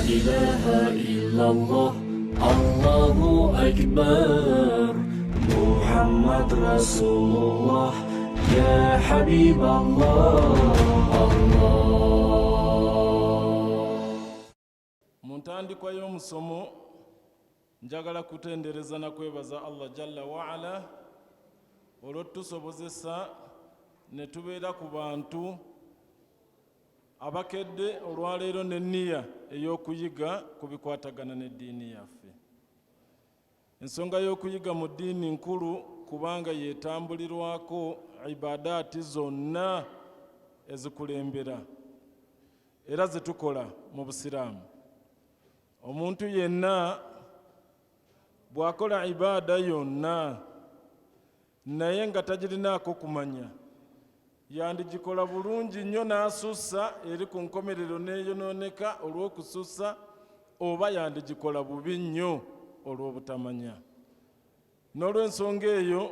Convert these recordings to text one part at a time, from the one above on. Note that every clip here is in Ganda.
ilaha illalloh, Allohu akbar, Muhammad Rasululloh, ya Habiballah, Allah. Mu ntandikwa y'omusomo njagala kutendereza na kwebaza Allah jalla waala olw'otusobozesa ne tubeera ku bantu abakedde olwaleero n'enniya ey'okuyiga ku bikwatagana n'eddiini yaffe. Ensonga y'okuyiga mu ddiini nkulu kubanga yetambulirwako ibadaati zonna ezikulembera era zetukola mu Busiraamu. Omuntu yenna bw'akola ibaada yonna naye nga tagirinaako kumanya, yandigikola bulungi nnyo n'asussa eri ku nkomerero n'eyonooneka olw'okusussa, oba yandigikola bubi nnyo olw'obutamanya. N'olw'ensonga eyo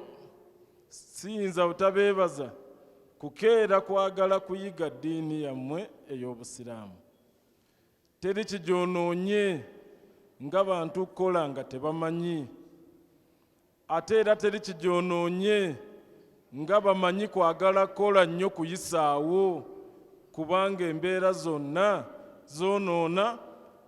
siyinza butabeebaza kukeera kwagala kuyiga ddiini yammwe ey'Obusiraamu. Teri kigyonoonye nga bantu kukola nga tebamanyi. Ate era teri kigyonoonye nga bamanyi kwagala kukola nnyo kuyisaawo, kubanga embeera zonna zoonoona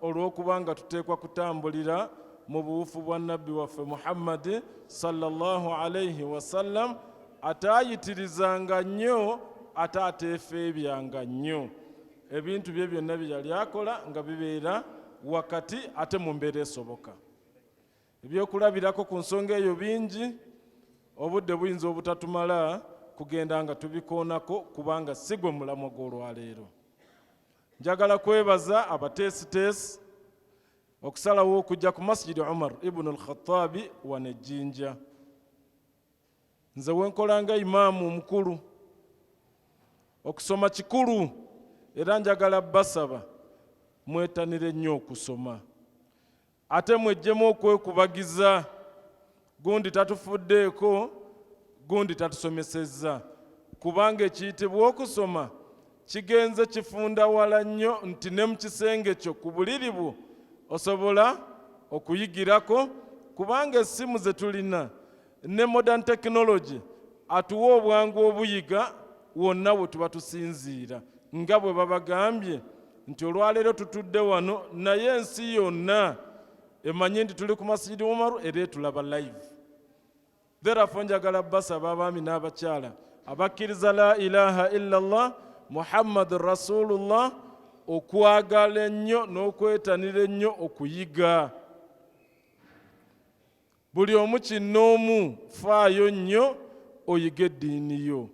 olw'okuba nga tuteekwa kutambulira mu buwufu bwa Nabbi waffe Muhammadi sallallahu alaihi wasallam, ataayitirizanga nnyo ate ateefeebyanga nnyo. Ebintu bye byonna bye yali akola nga bibeera wakati ate mu mbeera esoboka. Ebyokulabirako ku nsonga eyo bingi, obudde buyinza obutatumala kugenda nga tubikoonako kubanga si gwe mulamwa gw'olwaleero. Njagala kwebaza abateesiteesi okusalawo okujja ku Masjid Umar ibn al-Khattabi wano e Jinja. Nze wenkola nga imaamu omukulu, okusoma kikulu era njagala basaba mwetanire nnyo okusoma, ate mweggyemu okwekubagiza gundi tatufuddeeko, gundi tatusomesezza, kubanga ekiyitibwa okusoma kigenze kifundawala nnyo nti ne mu kisenge kyo ku buliri bwo osobola okuyigirako, kubanga essimu ze tulina ne modern technology atuwa obwangu obuyiga wonna we tuba tusinziira, nga bwe babagambye nti olwaleero tutudde wano naye ensi yonna emanye nti tuli ku Masjid Umaru era etulaba live. Therefore njagala basaba abaami n'abakyala abakkiriza la ilaha illallah Muhammad Rasulullah okwagala ennyo n'okwetanira ennyo okuyiga. Buli omu kinnoomu faayo nnyo oyige eddiini yo.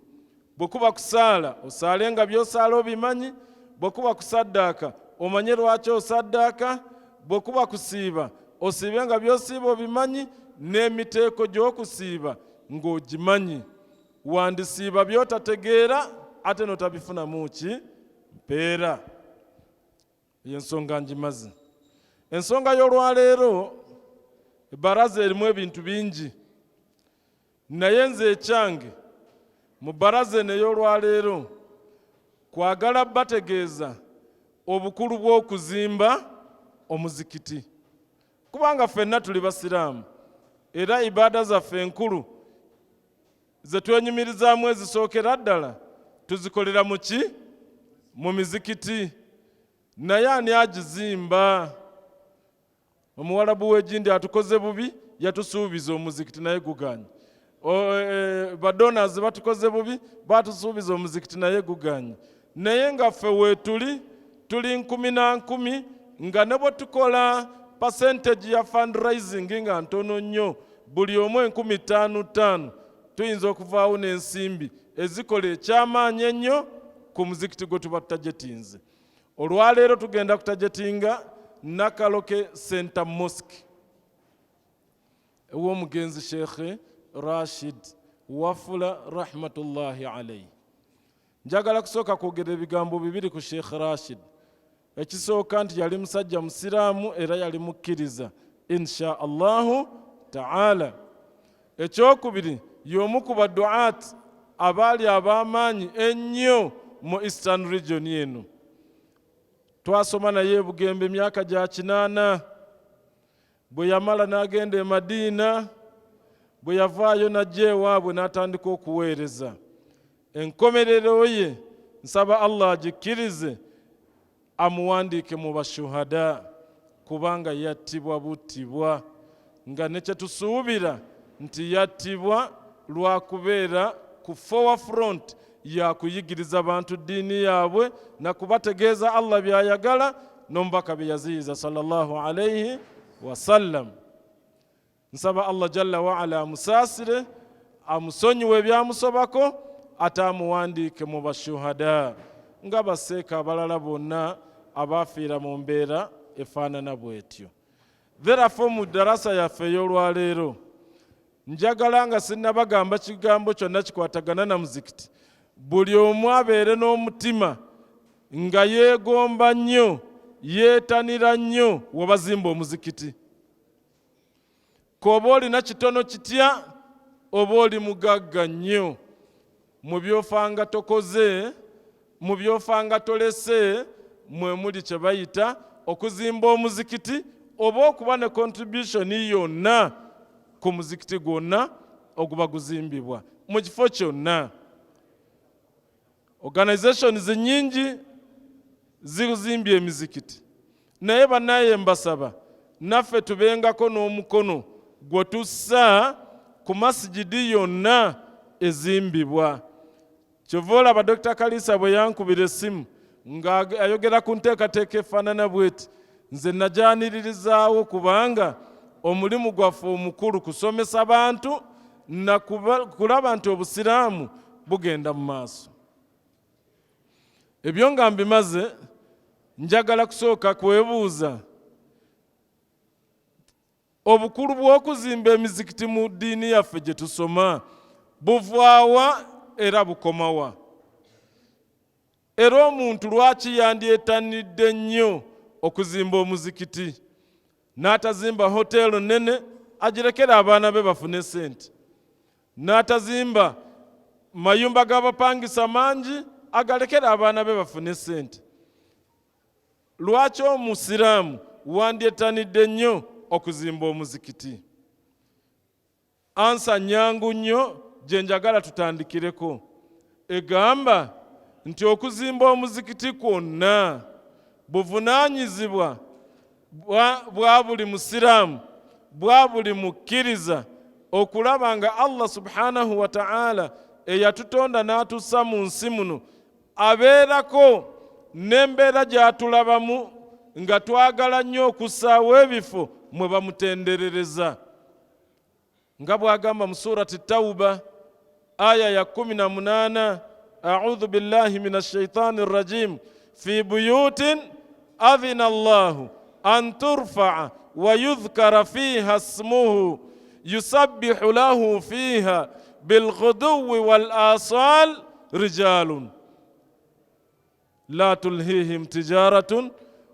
Bwe kuba kusaala osaale nga by'osaala obimanyi, bwe kuba kusaddaaka omanye lwaki osaddaaka, bwe kuba kusiiba osiibe nga by'osiiba obimanyi n'emiteeko gy'okusiiba ng'ogimanyi. Wandisiiba by'otategeera ate n'otabifunamu ki mpeera. Eyo ensonga ngimaze. Ensonga y'olwaleero ebbaraza erimu ebintu bingi, naye nze ekyange mu bbaraza eno ey'olwaleero kwagala bategeeza obukulu bw'okuzimba omuzikiti, kubanga ffenna tuli basiraamu era ibaada zaffe enkulu ze twenyumirizaamu ezisookera ddala tuzikolera mu ki? Mu mizikiti. Naye ani agizimba? Omuwalabu w'egindi atukoze bubi, yatusuubiza omuzikiti naye guganye. Badonors batukoze bubi, batusuubiza omuzikiti naye guganye. Naye nga ffe weetuli tuli nkumi na nkumi, nga ne bwe tukola percentage ya fundraising nga ntono nnyo, buli omu 5,000 ttaano, tuyinza okuvaawo n'ensimbi ezikola ekyamaanyi ennyo ku muzikiti gwe tuba tutajetinze. Olwaleero tugenda kutajetinga Nakaloke Center Mosque ew'omugenzi Sheikh Rashid Wafula rahmatullahi alayhi. Njagala kusooka kwogera ebigambo bibiri ku Sheikh Rashid. Ekisooka nti yali musajja musiraamu era yali mukkiriza insha Allahu taala. Ekyokubiri, y'omu ku baduat abaali ab'amaanyi ennyo mu Eastern Region eno. Twasoma naye e Bugembe emyaka gya kinaana. Bwe yamala n'agenda e Madiina, bwe yavaayo n'ajja ewaabwe n'atandika okuweereza. Enkomerero ye nsaba Allah agikkirize amuwandiike mu bashuhada kubanga yattibwa buttibwa nga ne kye tusuubira nti yattibwa lwa kubeera ku forefront ya kuyigiriza bantu ddiini yaabwe na kubategeeza Allah by'ayagala n'omubaka bye yaziyiza sallallahu alaihi wasallam. Nsaba Allah jalla waala amusaasire, amusonyiwe ebyamusobako, ate amuwandiike mu bashuhada nga baseeka abalala bonna abaafiira mu mbeera efaanana bw'etyo. Therefore mu darasa yaffe ey'olwaleero njagala nga sinnabagamba kigambo kyonna kikwatagana na muzikiti, buli omu abeere n'omutima nga yeegomba nnyo, yeetanira nnyo we bazimba omuzikiti. K'oba olina kitono kitya, oba oli mugagga nnyo, mu by'ofanga tokoze, mu by'ofanga tolese, mwe muli kye bayita okuzimba omuzikiti oba okuba ne contribution yonna ku muzikiti gwonna oguba guzimbibwa mu kifo kyonna. Organizations nnyingi zizimbye emizikiti, naye bannaye mbasaba naffe tubengako n'omukono gwe tussa ku masigidi yonna ezimbibwa. Kyova olaba Dokita Kaliisa bwe yankubira essimu ng'ayogera ku nteekateeka efaanana bw'eti, nze nagyaniririzaawo kubanga omulimu gwaffe omukulu kusomesa bantu na kulaba nti Obusiraamu bugenda mu maaso. Ebyo nga mbimaze, njagala kusooka kwebuuza obukulu bw'okuzimba emizikiti mu ddiini yaffe gye tusoma buvaawa era bukomawa? Era omuntu lwaki yandyetanidde nnyo okuzimba omuzikiti n'atazimba hoteero nnene agirekere abaana be bafune ssente, n'atazimba mayumba g'abapangisa mangi agalekere abaana be bafune ssente? Lwaki Omusiraamu wandyetanidde nnyo okuzimba omuzikiti? Ansa nnyangu nnyo gye njagala tutandikireko. Egamba nti okuzimba omuzikiti kwonna buvunaanyizibwa bwa buli Musiraamu, bwa buli mukkiriza okulaba nga Allah subhanahu wa ta'ala eyatutonda n'atussa mu nsi muno abeerako n'embeera gy'atulabamu nga twagala nnyo okussaawo ebifo mwe bamutenderereza. Nga bw'agamba mu surati Tauba aya ya 18, audhu billahi min ashaitani rajim, fi buyutin adhina Allahu an turfaa wa yudhkara fiha smuhu yusabbihu lahu fiha bilghuduwi wal asal rijalun la tulhihim tijaratun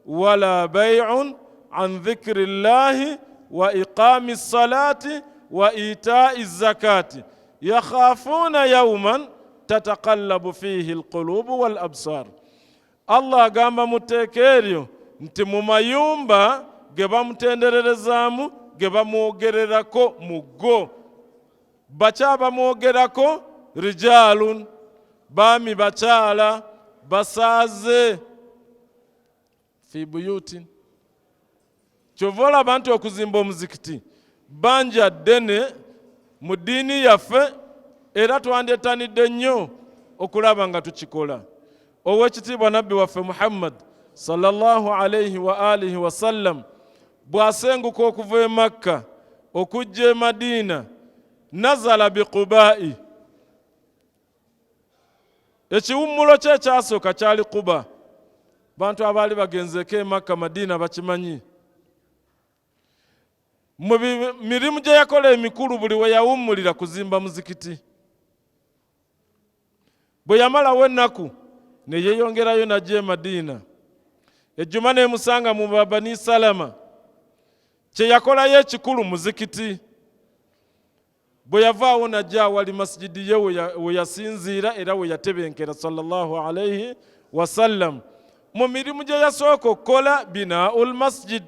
wala bai'un an dhikri llahi wa iqami ssalati wa itai zakati yakhafuna yawman tataqallabu fihi alqulubu wal absar. Allah agamba mu tteeka eryo nti mu mayumba ge bamutendererezaamu, ge bamwogererako mu go, bakyabamwogerako rijalun, baami, bakyala, basaaze, fi buyutin. Kyova olaba nti okuzimba omuzikiti bbanja ddene mu ddiini yaffe era twandyetanidde nnyo okulaba nga tukikola. Owekitiibwa Nabbi waffe Muhammad sallallahu alaihi wa alihi wasallam bw'asenguka okuva e Makka okujja e Madiina, nazala biqubai, ekiwummulo kye ekyasooka kyali Quba. Bantu abaali bagenzeeko e Makka Madiina bakimanyi. Mu mirimu gye yakola emikulu buli we yawummulira kuzimba muzikiti. Bwe yamalawo ennaku ne yeeyongerayo n'ajja e Madiina. Ejjuma n'emusanga mu Bani Salama. Kye yakolayo ekikulu muzikiti. Bwe yavaawo n'ajja awali masijidi ye we yasinziira era we yatebenkera sallallahu alaihi wasallam. Mu mirimu gye yasooka okukola binaul masjid,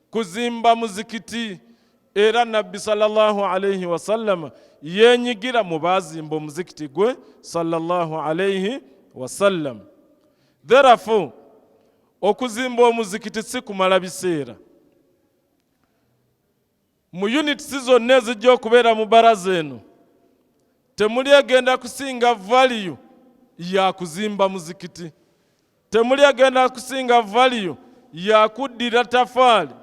kuzimba muzikiti. Era Nabbi sallallahu alaihi wasallama yenyigira mu baazimba omuzikiti gwe sallallahu alaihi wasallam. Therefore, okuzimba omuzikiti si kumala biseera. Mu units zonna ezijja okubeera mu baraza eno, temuli egenda kusinga value ya kuzimba muzikiti, temuli egenda kusinga value ya kuddira tafaali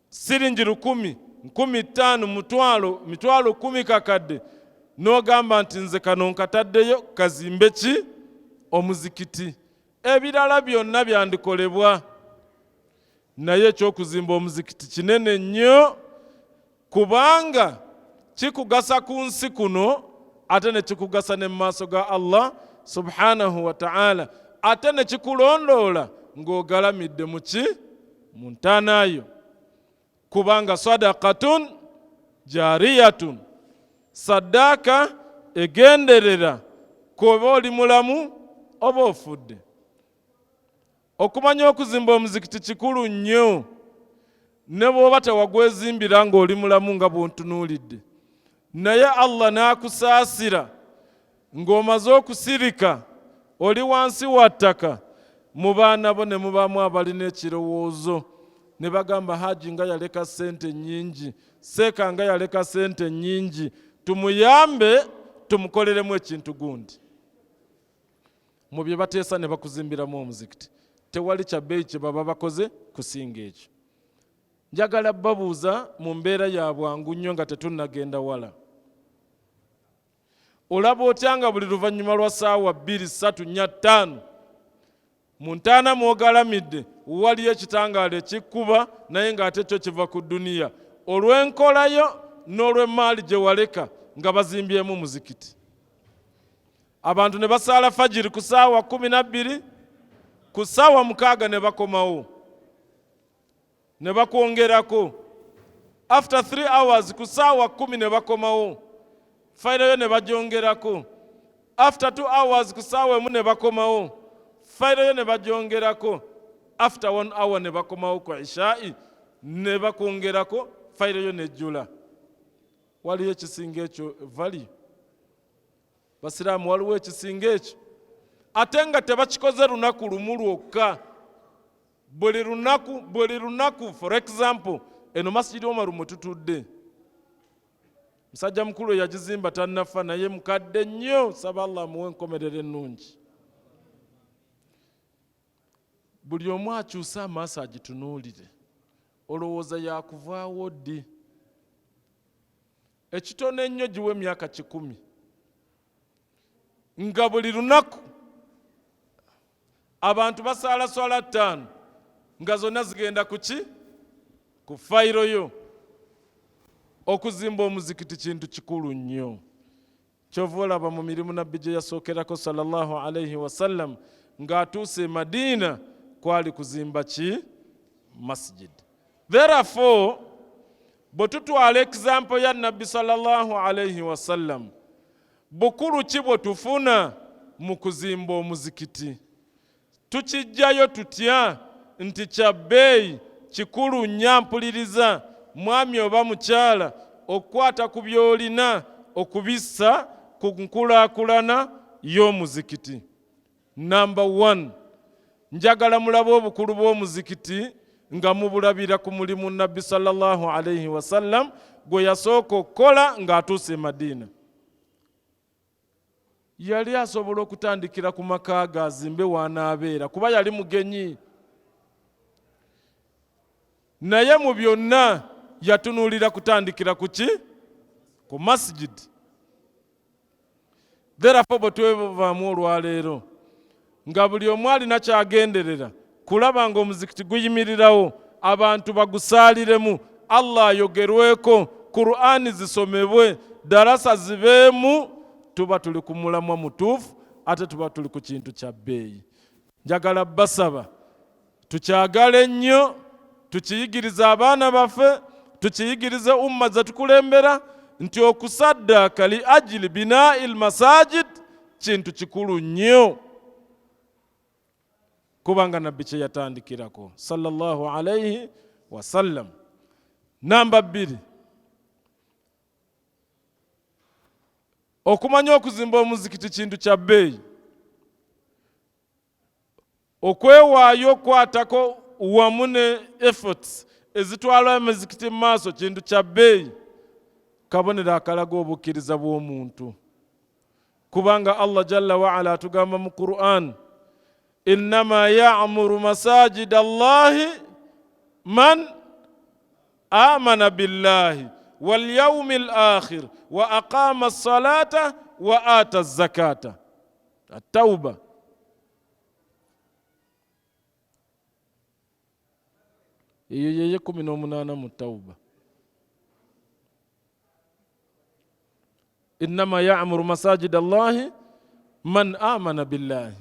siringi 1000, 5000, mutwalo, 100,000 kakadde, n'ogamba nti nze kano nkataddeyo kazimbe ki omuzikiti. Ebirala byonna byandikolebwa, naye eky'okuzimba omuzikiti kinene nnyo, kubanga kikugasa ku nsi kuno, ate ne kikugasa ne mu maaso ga Allah subhanahu wa ta'ala, ate ne kikulondoola ng'ogalamidde mu ki mu ntaana yo, kubanga sadaqatun jariyatun, saddaaka egenderera k'oba oli mulamu oba ofudde. Okumanya okuzimba omuzikiti kikulu nnyo, ne bw'oba tewagwezimbira ng'oli mulamu nga bw'ontunuulidde, naye Allah n'akusaasira ng'omaze okusirika, oli wansi wa ttaka, mu baana bo ne mubaamu abalina ekirowoozo ne bagamba, Haji nga yaleka ssente nnyingi, Seeka nga yaleka ssente nnyingi, tumuyambe tumukoleremu ekintu gundi. Mu bye bateesa ne bakuzimbiramu omuzikiti, tewali kya bbeeyi kye baba bakoze kusinga ekyo. Njagala babuuza mu mbeera ya bwangu nnyo nga tetunnagenda wala. Olaba otya nga buli luvannyuma lwa ssaawa 2, 3, 4, 5 mu ntaana mw'ogalamidde waliyo ekitangaala ekikkuba, naye ng'ate kyo kiva ku duniya olw'enkolayo n'olw'emmaali gye waleka nga bazimbyemu muzikiti? Abantu ne basaala fajiri ku ssaawa 12, ku ssaawa 6 ne bakomawo ne bakwongerako. After 3 hours ku ssaawa 10 ne bakomawo, fayiro yo ne bagyongerako. After 2 hours ku ssaawa 1 ne bakomawo, fayiro yo ne bagyongerako. After 1 hour ne bakomawo ku ishaa'i ne bakwongerako, fayiro yo nejjula. Waliyo ekisinga ekyo value? Basiraamu, waliwo ekisinga ekyo? Ate nga tebakikoze lunaku lumu lwokka, buli lunaku, buli lunaku. For example, eno Masjid Omar mwe tutudde, musajja mukulu eyagizimba tannafa, naye mukadde nnyo, saba Allah amuwe enkomerero ennungi. Buli omu akyuse amaaso agitunuulire, olowooza yakuvaawo ddi? Ekitono ennyo giwe emyaka 100, nga buli lunaku abantu basaala swala 5 nga zonna zigenda ku ki? Ku fayiro yo. Okuzimba omuzikiti kintu kikulu nnyo. Kyova olaba mu mirimu Nabbi gye yasookerako sallallahu alaihi wasallam ng'atuuse e Madiina kwali kuzimba ki? Masjid. Therefore, bwe tutwala example ya Nabbi sallallahu alaihi wasallam, bukulu ki bwe tufuna mu kuzimba omuzikiti? Tukijjayo tutya nti kya bbeeyi, kikulu nnyo? Mpuliriza mwami oba mukyala, okukwata ku by'olina okubissa ku nkulaakulana y'omuzikiti. Number 1, njagala mulabe obukulu bw'omuzikiti nga mubulabira ku mulimu Nabbi sallallahu alaihi wasallam gwe yasooka okukola ng'atuuse e Madiina. Yali asobola okutandikira ku maka ge azimbe w'anaabeera, kuba yali mugenyi, naye mu byonna yatunuulira kutandikira ku ki? Ku masjid. Therefore, bwe twevaamu olwaleero nga buli omu alina kyagenderera kulaba ng'omuzikiti guyimirirawo, abantu bagusaaliremu, Allah ayogerweko, Kur'ani zisomebwe, darasa zibeemu, tuba tuli ku mulamwa mutuufu, ate tuba tuli ku kintu kya bbeeyi. Njagala basaba tukyagale nnyo, tukiyigirize abaana baffe, tukiyigirize umma ze tukulembera nti okusaddaaka li ajili binai lmasajid kintu kikulu nnyo. Kubanga Nabbi kye yatandikirako sallallahu alaihi wasallam. Namba 2, okumanya okuzimba omuzikiti kintu kya bbeeyi. Okwewaayo okukwatako wamu ne efforts ezitwala emizikiti mu maaso kintu kya bbeeyi, kabonero akalaga obukkiriza bw'omuntu. Kubanga Allah jalla waala atugamba mu Quran, innama yamuru masajida Allahi man amana billahi walyaumi lakhir wa aqama salata wa ata zakata. Atauba eyo yeye 18 mu Tauba. Innama yamuru masajida Allahi man amana billahi.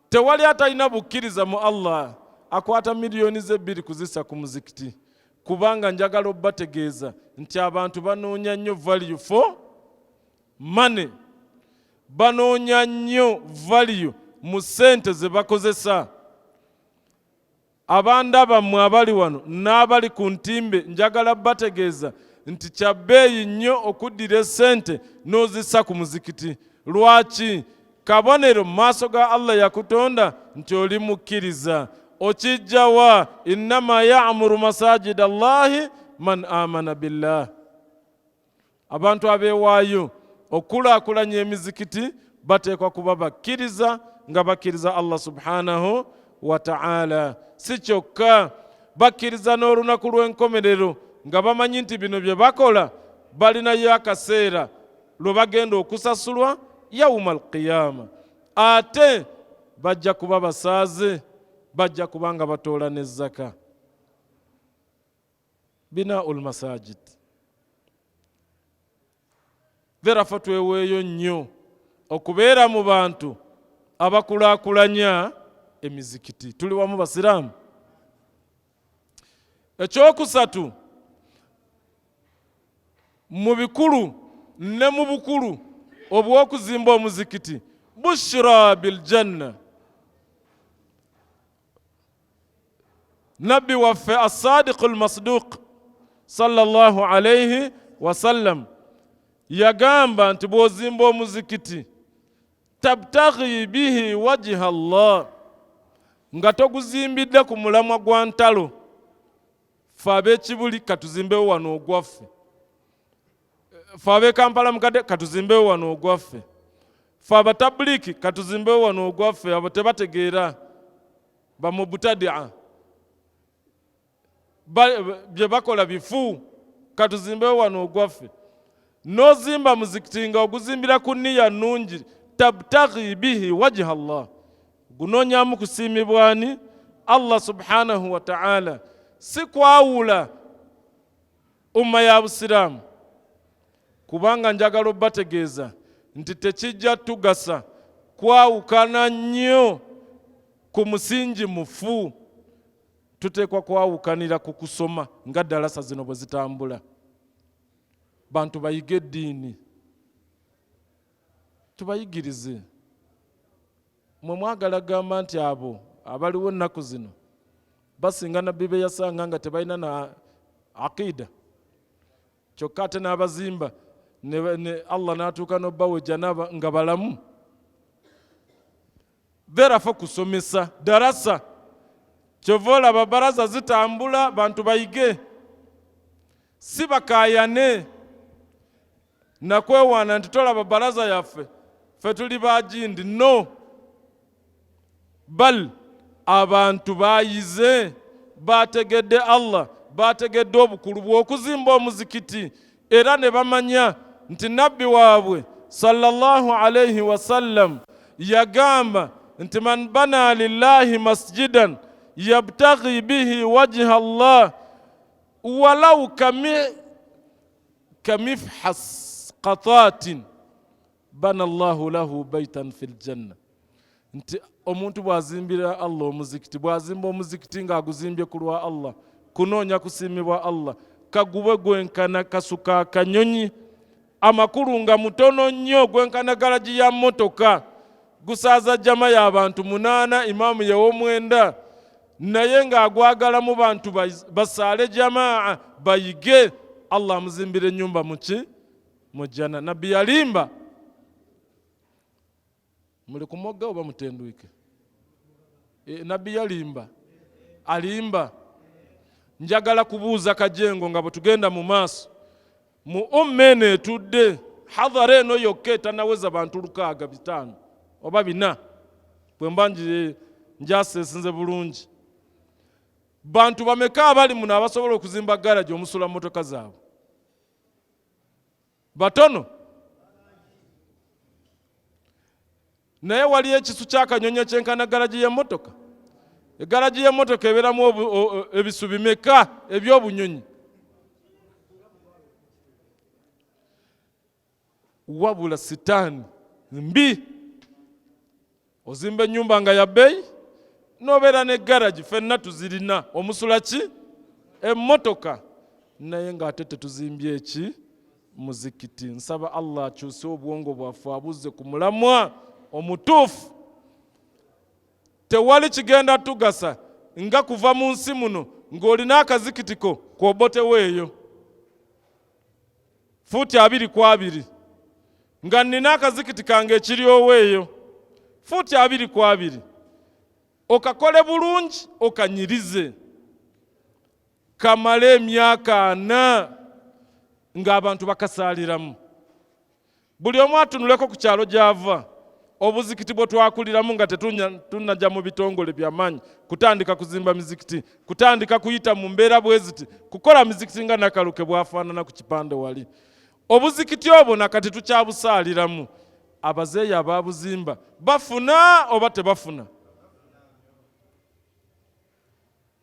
Tewali atalina bukkiriza mu Allah akwata miliyoni ze 2 kuzissa ku muzikiti. Kubanga njagala obbategeeza nti abantu banoonya nnyo value for money, banoonya nnyo value mu ssente ze bakozesa. Abanda bammwe abali wano n'abali ku ntimbe, njagala bategeeza nti kya bbeeyi nnyo okuddira essente n'ozissa ku muzikiti. Lwaki? Kabonero mu maaso ga Allah yakutonda nti oli mukkiriza. Okijjawa? Innama yamuru masajida Allahi man amana billah. Abantu abeewaayo okukulaakulanya emizikiti bateekwa kuba bakkiriza, nga bakkiriza Allah subhanahu wa ta'ala. Si kyokka, bakkiriza n'olunaku lw'enkomerero, nga bamanyi nti bino bye bakola balinayo akaseera lwe bagenda okusasulwa yauma alqiyama. Ate bajja kuba basaaze, bajja kuba nga batoola ne zaka. Binau lmasajid. Therefore tweweeyo nnyo okubeera mu bantu abakulaakulanya emizikiti. Tuli wamu basiraamu? Ekyokusatu, mu bikulu ne mu bukulu obw'okuzimba omuzikiti, bushira biljanna. Nabbi waffe assadiqu almasduq sallallahu alaihi wasallam yagamba nti bw'ozimba omuzikiti, tabtaghi bihi wajiha Allah, nga toguzimbidde ku mulamwa gwa ntalo. Ffe ab'Ekibuli katuzimbewo wano ogwaffe, ffe ab'e Kampala mukadde katuzimbewo wano ogwaffe, ffe abatabuliki katuzimbewo wano ogwaffe. Abo tebategeera, bamubutadia, bye bakola bifu, katuzimbewo wano ogwaffe. N'ozimba muzikiti nga oguzimbira ku nniya nnungi, tabtaghi bihi wajiha Allah, gunoonyamu kusiimibwani Allah subhanahu wa ta'ala, si kwawula umma ya Busiraamu. Kubanga njagala obbategeeza nti tekijja tugasa kwawukana nnyo ku musingi mufu. Tuteekwa kwawukanira ku kusoma nga ddalasa zino bwe zitambula, bantu bayige eddiini, tubayigirize. Mwe mwagala gamba nti abo abaliwo ennaku zino basinga Nabbi be yasanga nga tebalina na aqida, kyokka ate n'abazimba ne Allah n'atuuka n'obbawa ejjanaba nga balamu. Therefore kusomesa darasa, kyova olaba baraza zitambula, bantu bayige, si bakaayane nakwewaana nti tolaba baraza yaffe, ffe tuli bagindi. No, bal abantu bayize, bategedde Allah, bategedde obukulu bw'okuzimba omuzikiti, era ne bamanya nti Nabbi waabwe sallallahu alaihi wasallam yagamba nti man bana lillahi masjidan yabtaghi bihi wajha Allah walau kamifhas qatatin bana Allahu lahu baitan fil janna. Nti omuntu bw'azimbira Allah omuzikiti, bw'azimba omuzikiti ng'aguzimbye ku lwa Allah, kunoonya kusiimibwa Allah, kagube gwenkana kasuka akanyonyi, amakulu nga mutono nnyo, gwenkana galagi ya mmotoka, Gusaaza jama y'abantu munaana, imaamu yew'omwenda, naye ng'agwagala mu bantu basaale jamaa bayige. Allah amuzimbira ennyumba muki? Mu jjana. Nabbi yalimba? Muli kumogga oba mutendwike? Nabbi yalimba? Alimba? Njagala kubuuza Kajengo nga bwe tugenda mu maaso mu umma eno etudde hadhara eno yokka etanaweza bantu 6, 5 oba 4, bwe mba njaseesinze bulungi, bantu bameka abali muno abasobola okuzimba garagi omusula mmotoka zaabwe? Batono. Naye waliyo ekisu ky'akanyonyi ekyenkana garagi y'emmotoka? Egaragi y'emmotoka ebeeramu ebisu bimeka eby'obunyonyi? Wabula sitaani mbi. Ozimba ennyumba nga ya bbeeyi n'obeera ne garagi, ffenna tuzirina, omusula ki? Emmotoka, naye ng'ate tetuzimbye eki? Muzikiti. Nsaba Allah akyuse obwongo bwaffe abuzze ku mulamwa omutuufu. Tewali kigenda tugasa nga kuva mu nsi muno ng'olina akazikitiko kwoboteweeyo fuuti 20 ku 20, nga nnina akazikiti kange ekiryoweeyo fuuti 20 ku 20, okakole bulungi, okanyirize, kamale emyaka 40 ng'abantu bakasaaliramu. Buli omu atunuleko ku kyalo gy'ava, obuzikiti bwe twakuliramu nga tetunnajja mu bitongole byamaanyi kutandika kuzimba mizikiti, kutandika kuyita mu mbeera bwe ziti, kukola mizikiti nga Nakaluke bw'afaanana ku kipande wali. Obuzikiti obwo nakati tukyabusaaliramu. Abazeeyi abaabuzimba bafuna oba tebafuna?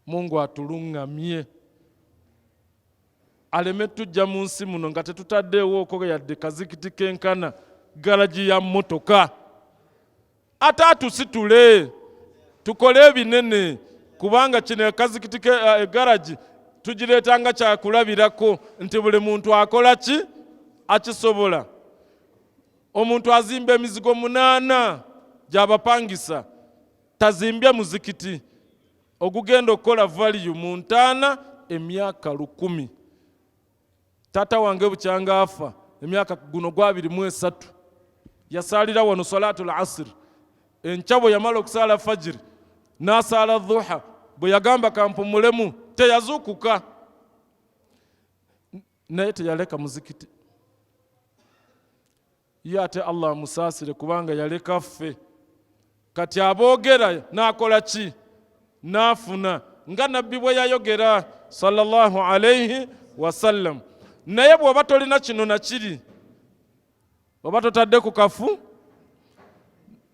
Mungu atuluŋŋamye aleme tujja mu nsi muno nga tetutaddeewo oko yadde kazikiti kenkana garagi ya mmotoka. Ate atusitule tukole ebinene, kubanga kino akazikiti ke egaragi tugireeta nga kyakulabirako nti buli muntu akola ki? Akisobola. Omuntu azimba emizigo 8 gy'abapangisa, tazimbye muzikiti ogugenda okukola value mu ntaana emyaka 1000. Taata wange bukyanga afa emyaka guno gwa 23, yasaalira wano salatul asiri. Enkya bwe yamala okusaala fajiri n'asaala dhuha, bwe yagamba kampumulemu, teyazuukuka, naye teyaleka muzikiti. Ye ate Allah amusaasire, kubanga yaleka ffe. Kati aboogera n'akola ki? N'afuna, nga nabbi bwe yayogera sallallahu alaihi wasallam. Naye bw'oba tolina kino na kiri, oba totadde ku kafu,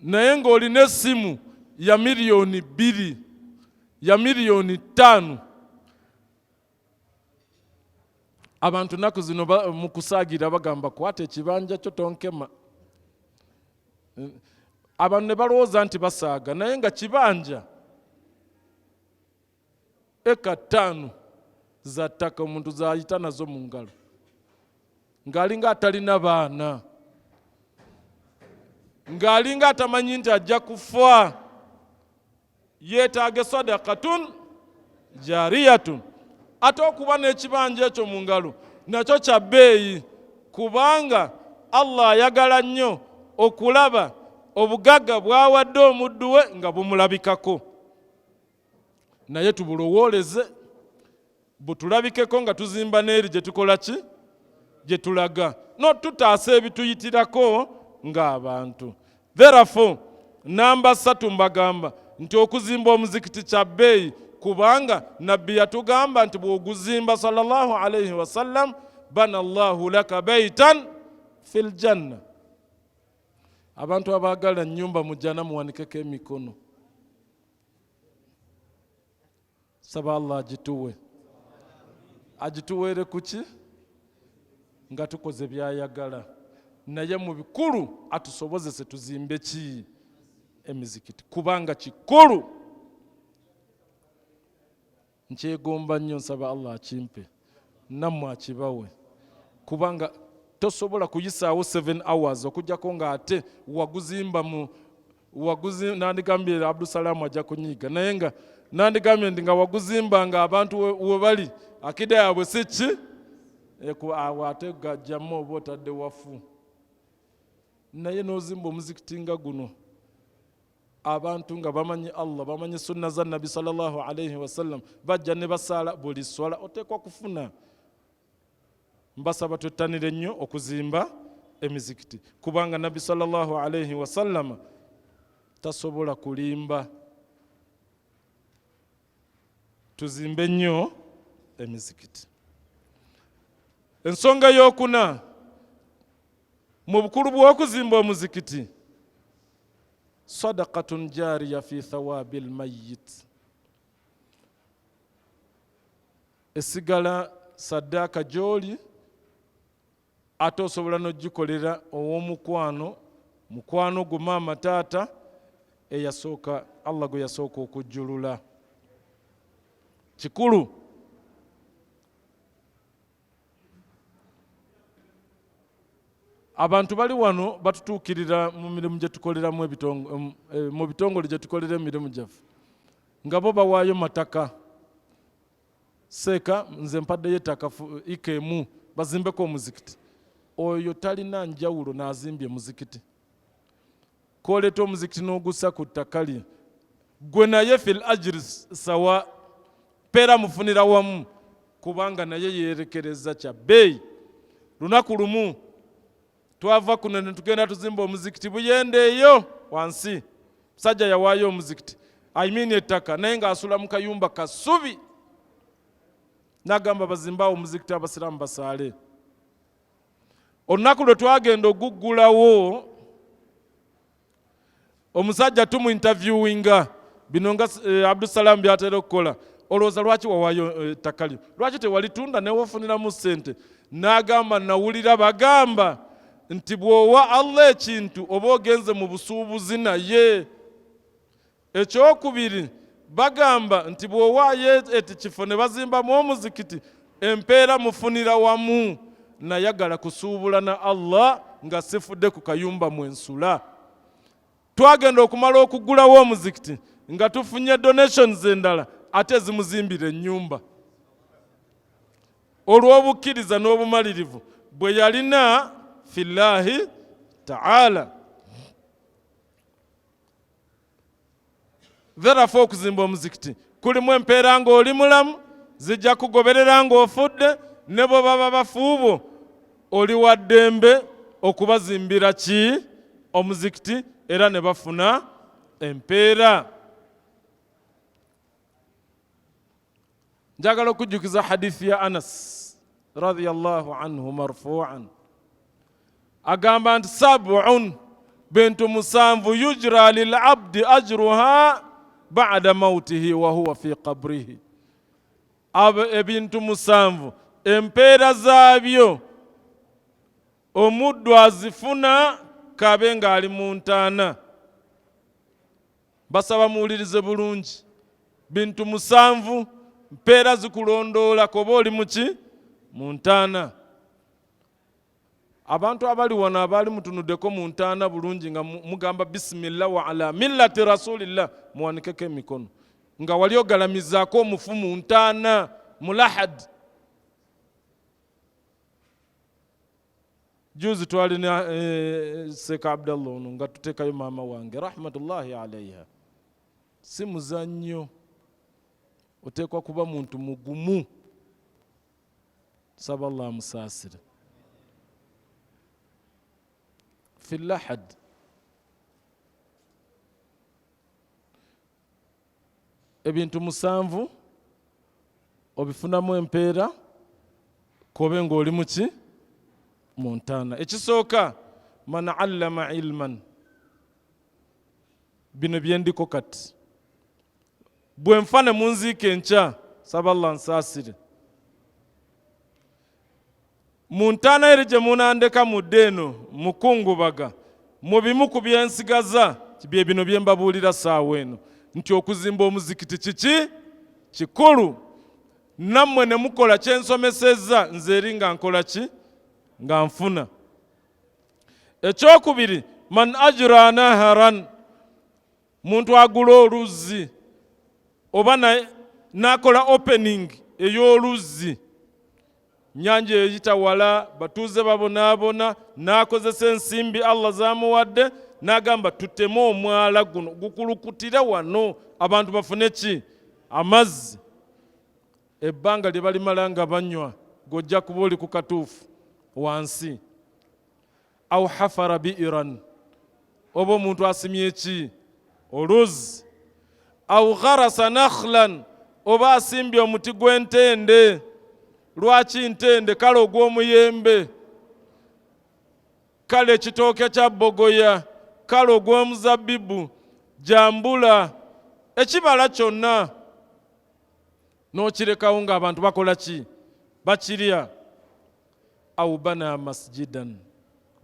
naye ng'olina essimu ya miliyoni 2, ya miliyoni 5, abantu nnaku zino mu kusaagira bagamba kwata ekibanja kyo tonkema. Abantu ne balowooza nti basaaga, naye nga kibanja eka 5 za ttaka omuntu z'ayita nazo mu ngalo, ng'alinga atalina baana, ng'alinga atamanyi nti ajja kufa. Yeetaaga sadakatun jariyatun. Ate okuba n'ekibanja ekyo mu ngalo nakyo kya bbeeyi, kubanga Allah ayagala nnyo okulaba obugagga bw'awadde omuddu we nga bumulabikako. Naye tubulowooleze butulabikeko nga tuzimba n'eri gye tukola ki? Gye tulaga, n'otutaasa ebituyitirako ng'abantu. Therefore, namba 3, mbagamba nti okuzimba omuzikiti kya bbeeyi, kubanga nabbi yatugamba nti bw'oguzimba sallallahu alaihi wasallam, bana Allahu laka baitan fil janna. Abantu abaagala nnyumba mu jjana muwanikeko emikono. Saba Allah agituwe, agituweere kuki? Nga tukoze byayagala. Naye mu bikulu atusobozese tuzimbe ki? Emizikiti, kubanga kikulu. Nkyegomba nnyo, nsaba Allah akimpe nammwe akibawe, kubanga tosobola kuyisaawo 7 hours okuggyako ng'ate waguzimba mu Waguzi nandigambye Abdusalamu ajja kunyiiga, naye nga nandigambye nti nga waguzimba nga abantu we bali akida yaabwe si ki awo ate gajjamu oba otadde wafu. Naye n'ozimba omuzikiti nga guno, abantu nga bamanyi Allah, bamanyi sunna za Nabbi sallallahu alaihi wasallam, bajja ne basaala buli swala, oteekwa kufuna. Mbasaba twettanire nnyo okuzimba emizikiti, kubanga Nabbi sallallahu alaihi wasallama tasobola kulimba. Tuzimbe nnyo emizikiti. Ensonga ey'okuna mu bukulu bw'okuzimba omuzikiti, sadakatun jariya fi thawabi lmayit, esigala saddaaka gy'oli, ate osobola n'ogikolera ow'omukwano, mukwano gwo maama taata eyasooka Allah gwe yasooka okujjulula. Kikulu. Abantu bali wano batutuukirira mu mirimu gye tukoleramu mu bitongole gye tukolera emirimu gyaffe, nga bo bawaayo mataka. Seeka nze mpaddeyo ettaka ika emu bazimbeko omuzikiti. Oyo talina njawulo n'azimbye muzikiti. Koleeta omuzikiti n'ogussa ku ttaka lye, gwe naye fil ajiri sawa, peera mufunira wamu, kubanga naye yeerekereza kya bbeeyi. Lunaku lumu twava kuno ne tugenda tuzimba omuzikiti Buyende eyo wansi. Musajja yawaayo omuzikiti, I mean ettaka, naye ng'asula mu kayumba kasubi, n'agamba bazimbawo omuzikiti abasiraamu basaale. Olunaku lwe twagenda oguggulawo, omusajja tumu interviewinga bino nga Abdusalamu byatera okukola, olowooza lwaki wawaayo ettaka lyo, lwaki tewalitunda newofuniramu ssente? N'agamba nawulira bagamba nti bw'owa Allah ekintu oba ogenze mu busuubuzi naye. Ekyokubiri, bagamba nti bw'owaayo eti kifo ne bazimbamu omuzikiti, empeera mufunira wamu. Nayagala kusuubula na Allah nga sifudde ku kayumba mwe nsula. Twagenda okumala okuggulawo omuzikiti nga tufunye donations endala ate ezimuzimbira ennyumba, olw'obukkiriza n'obumalirivu bwe yalina fillahi taala. Therefore okuzimba omuzikiti kulimu empeera ng'oli mulamu, zijja kugoberera ng'ofudde, ne bwe baba bafuubo oli wa ddembe okubazimbira ki omuzikiti era ne bafuna empeera. Njagala okujjukiza hadithi ya Anas radhiyallahu anhu marfu'an, agamba nti sab'un, bintu musanvu, yujra lil abdi ajruha ba'da mautihi wa huwa fi qabrihi. Ebintu musanvu empeera zaabyo omuddu azifuna kabe ng'ali mu ntaana. Basaba muwulirize bulungi. Bintu musanvu mpeera zikulondoola koba oli muki mu ntaana. Abantu abali wano abaali mutunuddeko mu ntaana bulungi nga mugamba bisimillah wa ala millati rasulillah, muwanikeko emikono nga wali ogalamizaako omufu mu ntaana mulahad. Juzi twalina Seeka Abdallah ono nga tuteekayo maama wange rahmatullahi alaiha. Si muzannyo, oteekwa kuba muntu mugumu. Saba Allah amusaasire. Fi lahad ebintu musanvu obifunamu empeera kobe ng'oli muki mu ntaana. Ekisooka, man allama ilman, bino byendiko kati bwe nfa ne munziika enkya, saba Allah nsaasire mu ntaana eri gye munandeka mudde eno mukungubaga, mu bimu ku byensigaza bye bino bye mbabuulira saawa eno, nti okuzimba omuzikiti kiki kikulu, nammwe ne mukola kye nsomesezza nze eri nga nkola ki nga nfuna. Ekyokubiri, man ajra naharan, Muntu agula oluzzi oba n'akola opening ey'oluzzi, nyanja eyita wala, batuuze babonaabona, n'akozesa ensimbi Allah z'amuwadde n'agamba tuteme omwala guno gukulukutire wano abantu bafune ki? Amazzi. Ebbanga lye balimala nga banywa g'ojja kuba oli ku katuufu wansi. Au hafara biiran, oba omuntu asimye ki? Oluzzi. Au gharasa nakhlan, oba asimbye omuti gw'entende. Lwaki ntende? Kale ogw'omuyembe, kale ekitooke kya bbogoya, kale ogw'omuzabbibu, jambula, ekibala kyonna n'okirekawo ng'abantu bakola ki? Bakirya. Au bana masjidan,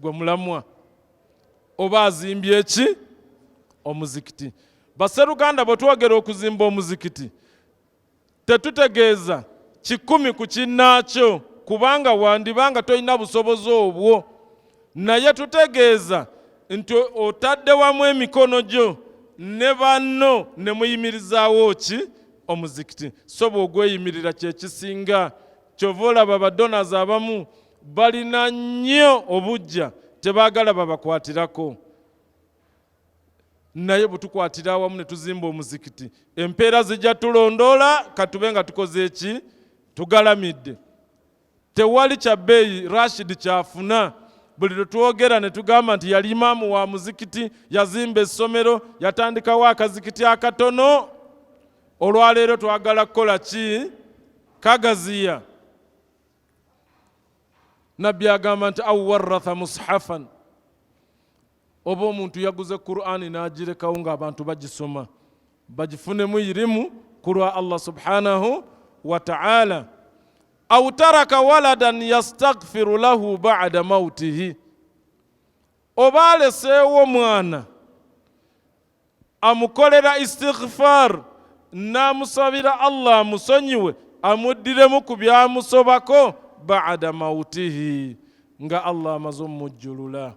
gwe mulamwa, oba azimbye ki? Omuzikiti. Baseruganda, bwe twogera okuzimba omuzikiti tetutegeeza 100 ku kinnaakyo, kubanga wandibanga tolina busobozi obwo, naye tutegeeza nti otadde wamu emikono gyo ne banno ne muyimirizaawo ki? Omuzikiti. So bw'ogweyimirira kye kisinga. Kyova olaba badonazi abamu balina nnyo obujja, tebaagala babakwatirako, naye bwe tukwatira awamu ne tuzimba omuzikiti empeera zijja tulondoola. Katube nga tukoze eki? Tugalamidde. Tewali kya bbeeyi Rashid kyafuna. Buli lwe twogera ne tugamba nti yali imaamu wa muzikiti, yazimba essomero, yatandikawo akazikiti akatono. Olwaleero twagala kukola ki? Kagaziya. Nabbi agamba nti au waratha mushafan, oba omuntu yaguze Qur'ani n'agirekawo ng'abantu bagisoma bagifunemu irimu ku lwa Allah subhanahu wa ta'ala. Au taraka waladan yastaghfiru lahu ba'da mautihi, oba aleseewo mwana amukolera istighfar n'amusabira Allah amusonyiwe amuddiremu ku byamusobako ba'da mautihi, nga Allah amaze omujjulula.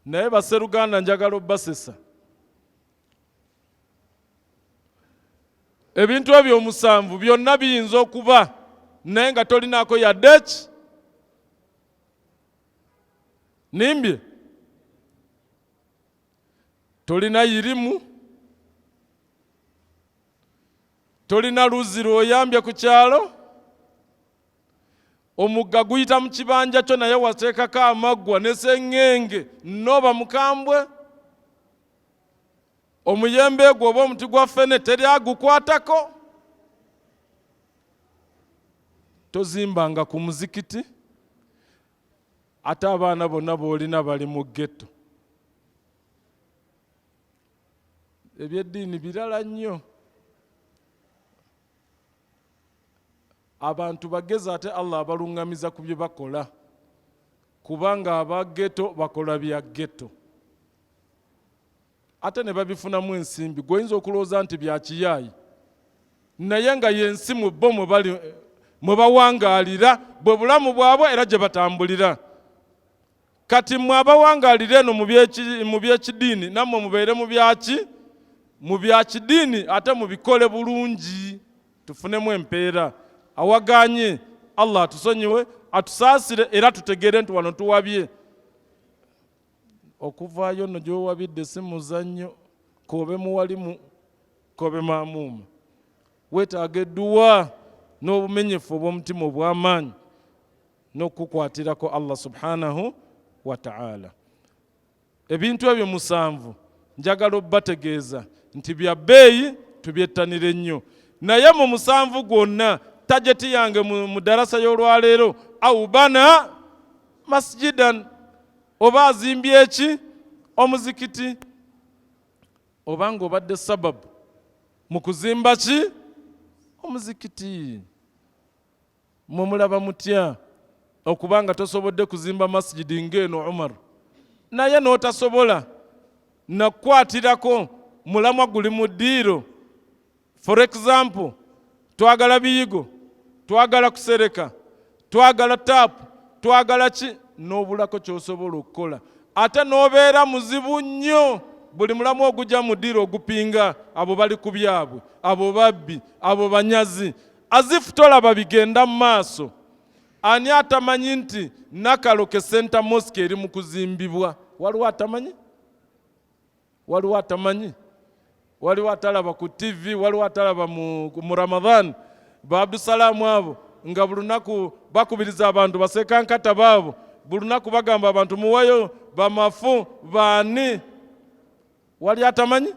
Naye baseruganda, njagala obbasesa ebintu ebyo omusanvu byonna biyinza okuba naye nga tolinaako yadde ki. Nimbye? Tolina yirimu, tolina luzzi lw'oyambye ku kyalo, omugga guyita mu kibanja kyo naye wateekako amaggwa ne seŋŋenge n'oba mukambwe, omuyembe gwo oba omuti gwa ffene teri agukwatako. Tozimbanga ku muzikiti ate abaana bonna b'olina bali mu ghetto. Ebyeddiini birala nnyo. Abantu bagezi ate Allah abaluŋŋamiza ku bye bakola, kubanga aba ghetto bakola bya ghetto ate ne babifunamu ensimbi. Gwe oyinza okulowooza nti bya kiyaayi, naye nga yensi mu bo mwe bali mwe bawangaalira, bwe bulamu bwabwe era gye batambulira. Kati mmwe abawangaalira eno mu byekidiini, nammwe mubeere mu byaki? Mu byakidiini, ate mubikole bulungi tufunemu empeera. Awaganye Allah atusonyiwe, atusaasire, era tutegeere nti wano tuwabye. Okuvaayo nno gy'owabidde si muzannyo, k'obe muwalimu k'obe maamuuma, weetaaga edduwa n'obumenyefu obw'omutima obw'amaanyi n'okukukwatirako Allah subhanahu wa ta'ala. Ebintu ebyo musanvu njagala obbategeeza nti bya bbeeyi, tubyettanire nnyo. Naye mu musanvu gwonna target yange mu darasa y'olwaleero, au bana masjidan, oba azimbye eki? Omuzikiti. Oba ng'obadde sababu mu kuzimba ki? Omuzikiti. Mwe mulaba mutya okuba nga tosobodde kuzimba masjidi ng'eno Umar, naye n'otasobola nakukwatirako mulamwa guli mu ddiiro? For example, twagala biyigo, twagala kusereka, twagala taapu, twagala ki, n'obulako ky'osobola okukola, ate n'obeera muzibu nnyo. Buli mulamu ogujja mu ddiiro ogupinga, abo bali ku byabwe, abo babbi, abo banyazi, azifu tolaba bigenda mu maaso. Ani atamanyi nti Nakaloke Center Mosque eri mu kuzimbibwa? Waliwo atamanyi? Waliwo atamanyi? Waliwo atalaba ku TV? Waliwo atalaba mu Ramadhan ba Abdusalaamu abo nga buli lunaku bakubiriza abantu basekankata baabo, buli lunaku bagamba abantu muwayo bamafu baani? Wali atamanyi?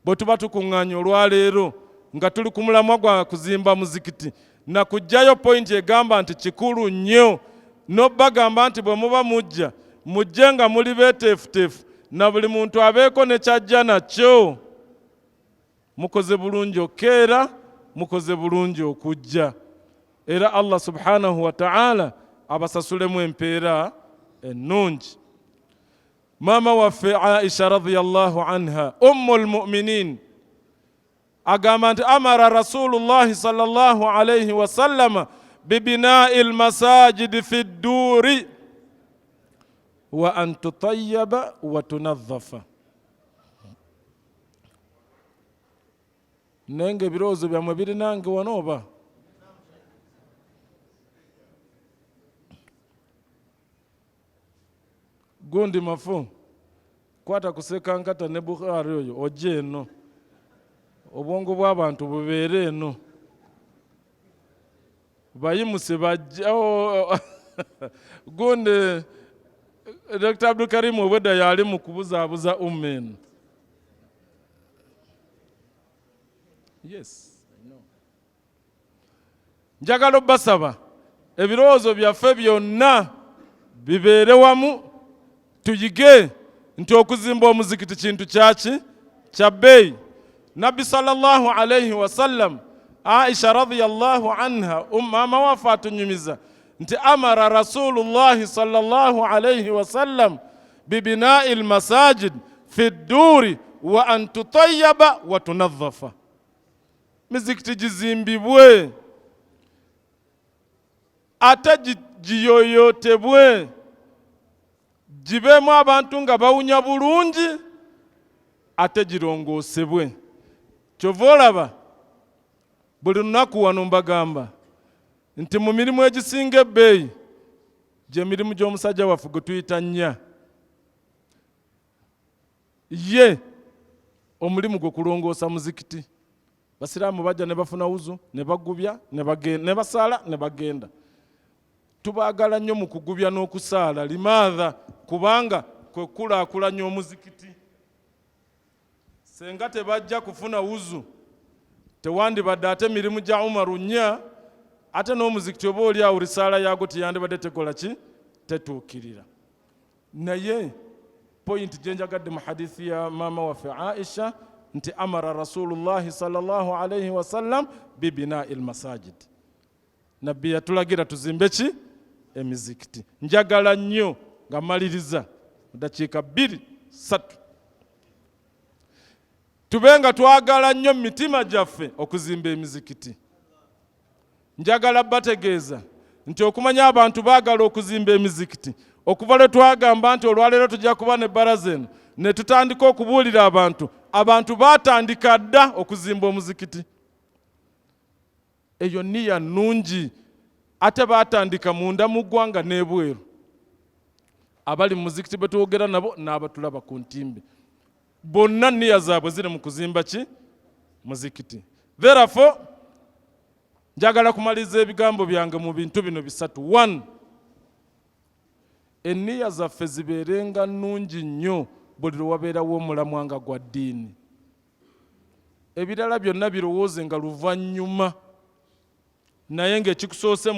Bwe tuba tukuŋŋaanye olwaleero nga tuli ku mulamwa gwa kuzimba muzikiti na kuggyayo pointi egamba nti kikulu nnyo n'obagamba nti bwe muba mujja, mujje nga muli beeteefuteefu na buli muntu abeeko ne ky'ajja nakyo. Mukoze bulungi okukeera, mukoze bulungi okujja, era Allah subhanahu wa ta'ala abasasulemu empeera ennungi. Maama waffe Aisha radhiyallahu anha ummul mu'minin agamba nti amara Rasulullahi sallallahu alayhi wasallama bibinai lmasajidi fi dduuri wa an tutayaba wa tunadhafa. Naye nga ebirowoozo byammwe biri nange wano oba? Gundi mafu, kwata ku Sekankata ne Bukhari oyo ojje eno, obwongo bw'abantu bubeere eno, bayimuse bajje. Oh, gundi Dr. Abdulkarim obwedda yali mu kubuzaabuza umma eno. Yes, I know. Njagala obbasaba ebirowoozo byaffe byonna bibeere wamu, tuyige nti okuzimba omuzikiti kintu kyaki kya bbeeyi. Nabbi sallallahu alaihi wasallam, Aisha radhiyallahu anha maama waffe atunyumiza nti amara rasulullahi sallallahu alaihi wasallam bibinai lmasajid fi dduuri wa an tutayaba wa tunadhafa. Mizikiti gizimbibwe ate giyoyotebwe, gibeemu abantu nga bawunya bulungi, ate girongoosebwe. Kyova olaba buli lunaku wano mbagamba nti mu mirimu egisinga ebbeeyi gye mirimu gy'omusajja waffe gwe tuyita nnya. Ye omulimu gwe kulongoosa muzikiti. Basiraamu bajja ne bafuna wuzu ne bagubya ne basaala ne bagenda. Tubaagala nnyo mu kugubya n'okusaala. Limaadha? Kubanga kwe kukulaakulanya omuzikiti. Senga tebajja kufuna wuzu, tewandibadde ate mirimu gya Umaru nnya, ate n'omuzikiti oba oli awo risaala yaagwo teyandibadde tekola ki? Tetuukirira. Naye point gye njagadde mu hadithi ya maama waffe Aisha nti amara rasulullahi sallallahu alaihi wasallam bibinai lmasajid, Nabbi yatulagira tuzimbe ki? Emizikiti. Njagala nnyo nga maliriza mu dakiika 2 3 tube nga twagala nnyo mu mitima gyaffe okuzimba emizikiti. Njagala bategeeza nti okumanya abantu baagala okuzimba emizikiti, okuva lwe twagamba nti olwaleero tujja kuba ne baraza eno ne tutandika okubuulira abantu, abantu baatandika dda okuzimba omuzikiti. Eyo niya nnungi, ate baatandika munda mu ggwanga n'ebweru. Abali mu muzikiti be twogera nabo n'abatulaba ku ntimbe bonna niya zaabwe ziri mu kuzimba ki? Muzikiti. Therefore njagala kumaliriza ebigambo byange mu bintu bino bisatu. One, enniya zaffe zibeerenga nnungi nnyo buli lwe wabeerawo omulamwa nga gwa ddiini. Ebirala byonna birowooze nga luvannyuma, naye ng'ekikusoose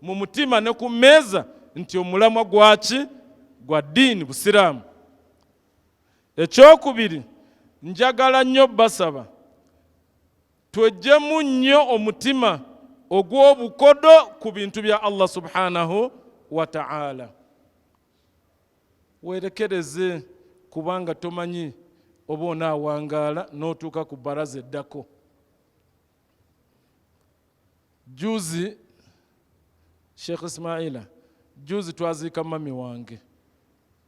mu mutima ne ku mmeeza nti omulamwa gwaki? Gwa ddiini, Busiraamu. Ekyokubiri, njagala nnyo basaba tweggyemu nnyo omutima ogw'obukodo ku bintu bya Allah subhanahu wa ta'ala. Weerekereze kubanga tomanyi oba onaawangaala n'otuuka ku bbaraza eddako. Juzi Sheikh Ismaila, juzi twaziika mami wange.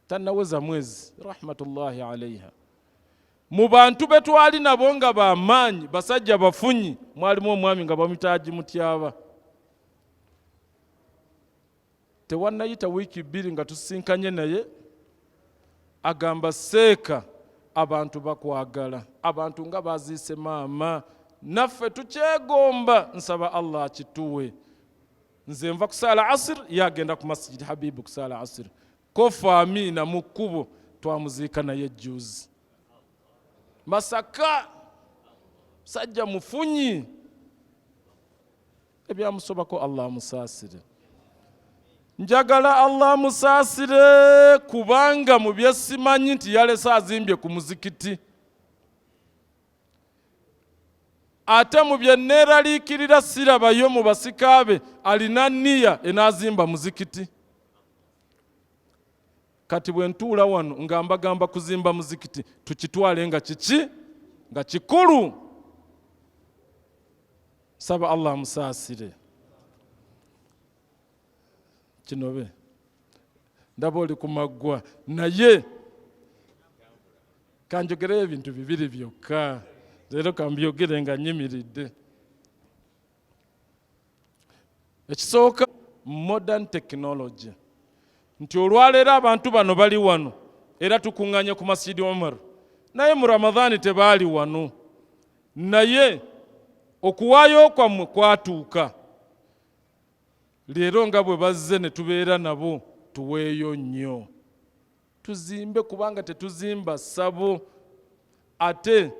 Tannaweza mwezi, rahmatullahi alaiha. Mu bantu be twali nabo nga bamaanyi, basajja bafunyi, mwalimu omwami nga bamuyita Haji Mutyaba. Tewannayita wiiki bbiri nga tusisinkanye naye, agamba seeka abantu bakwagala, abantu nga baziise maama, naffe tukyegomba, nsaba Allah akituwe. Nze nva kusaala asir, ye agenda ku Masjid Habibu kusaala asir. Kofa Amina mu kkubo twamuziika naye juzi. Masaka sajja mufunyi, ebyamusobako Allah amusaasire. Njagala Allah amusaasire kubanga mu bye simanyi nti yalese azimbye ku muzikiti. Ate mu bye neeraliikirira sirabayo mu basika be alina nniya enaazimba muzikiti. Kati bwe ntuula wano nga mbagamba kuzimba muzikiti, tukitwale nga kiki? Nga kikulu. Saba Allah amusaasire. Kinobe ndaba oli ku maggwa, naye kanjogereyo ebintu bibiri byokka leero, kambyogere nga nnyimiridde. Ekisooka, modern technology, nti olwaleero abantu bano bali wano era tukuŋŋanye ku Masjidi Umar, naye mu Ramadhani tebaali wano, naye okuwaayo kwammwe kwatuuka. Leero nga bwe bazze ne tubeera nabo, tuweeyo nnyo tuzimbe, kubanga tetuzimba ssabo. Ate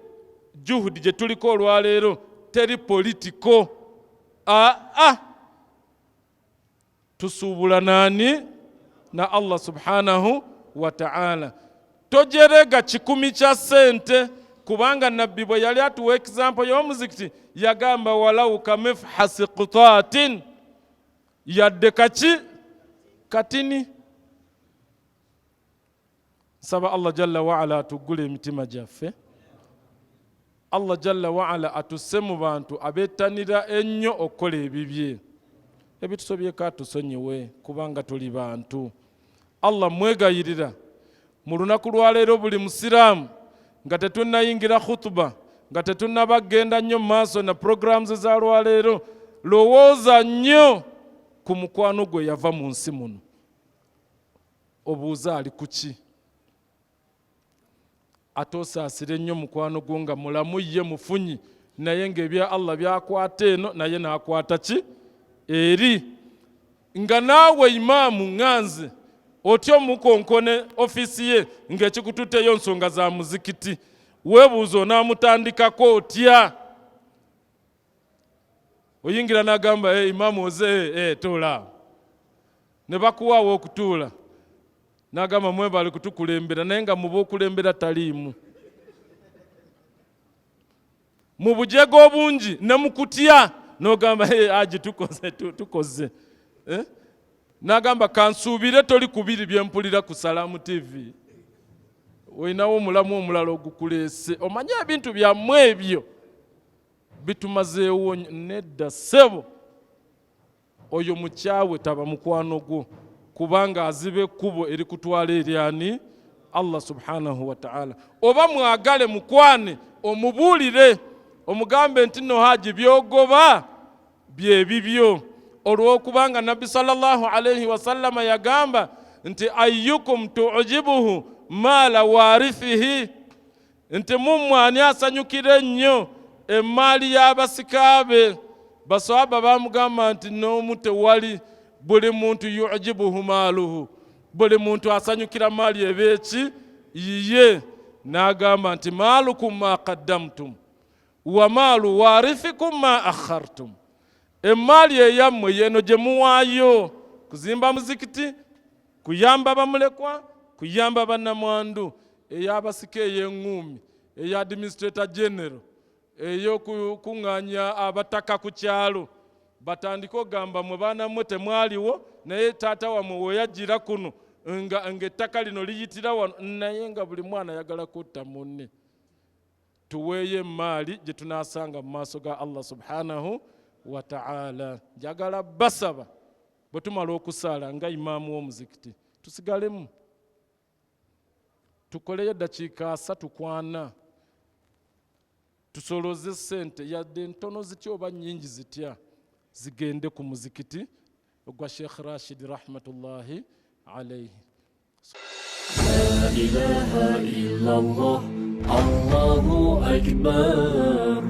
juhudi gye tuliko olwaleero teri politiko, aa tusuubula naani? Na Allah subhanahu wa ta'ala. Tojerega kikumi kya ssente, kubanga Nabbi bwe yali atuwa example y'omuzikiti yagamba walau kamifhasi qutatin, yadde kaki katini. Nsaba Allah jalla waala atuggule emitima gyaffe. Allah jalla waala atusse mu bantu abettanira ennyo okukola ebibye. Ebitusobyeko atusonyiwe kubanga tuli bantu. Allah mwegayirira mu lunaku lwa leero buli musiraamu nga tetunnayingira khutuba, nga tetunnaba kugenda nnyo mu maaso na programs za lwaleero, lowooza nnyo ku mukwano gwe yava mu nsi muno, obuuze ali kuki. Ate osaasire nnyo mukwano gwo nga mulamu, ye mufunyi, naye ng'ebya Allah byakwata eno naye n'akwata ki eri, nga naawe imaamu ŋŋanze otya omukonkone ofiisi ye ng'ekikututteyo nsonga za muzikiti, weebuuza onaamutandikako otya. Oyingira n'agamba hey, imaamu oze hey, hey, tuula, ne bakuwaawo okutuula, n'agamba mwebale kutukulembera, naye nga muba okulembera taliimu. Mu bujega obungi ne mu kutya n'ogamba hey, aji tukoze, tukoze eh? N'agamba kansuubire toli kubiri bye mpulira ku Salaamu TV, olinawo omulamu omulala ogukuleese, omanye ebintu byammwe ebyo bitumazeewo. Nedda ssebo, oyo mukyawe taba mukwano gwo, kubanga aziba ekkubo erikutwala eri ani? Allah subhanahu wa ta'ala. Oba mwagale mukwane, omubuulire, omugambe nti no haji byogoba bye bibyo, olw'okubanga Nabbi sallallahu alaihi wasallama yagamba nti ayyukum tujibuhu maala warithihi, nti mummwe ani asanyukira ennyo emmaali y'abasika be. Baswahaba bamugamba nti n'omu tewali, buli muntu yujibuhu maaluhu, buli muntu asanyukira maali ebeeki yiye. N'agamba nti maalukum ma qaddamtum wa maalu warithikum ma akhartum, emmaali eyammwe yeno gye muwaayo kuzimba muzikiti, kuyamba bamulekwa, kuyamba bannamwandu, ey'abasika ey'eŋŋuumi, eya administrator general, ey'okukuŋŋaanya abataka ku kyalo batandike ogamba mwe baana mmwe temwaliwo, naye taata wammwe we yajjira kuno nga ng'ettaka lino liyitira wano, naye nga buli mwana ayagala kutta munne. Tuweeyo emmaali gye tunaasanga mu maaso ga Allah subhanahu wa ta'ala. Njagala basaba bwe tumala okusaala nga imaamu w'omuzikiti tusigalemu Tukoleyo eddakiika 34, tusoloze ssente, yadde ntono zitya oba nnyingi zitya, zigende ku muzikiti ogwa Sheikh Rashid rahmatullahi alaihi. La ilaha illallah, Allahu akbar,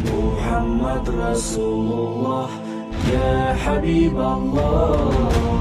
Muhammad Rasulullah, ya Habib Allah.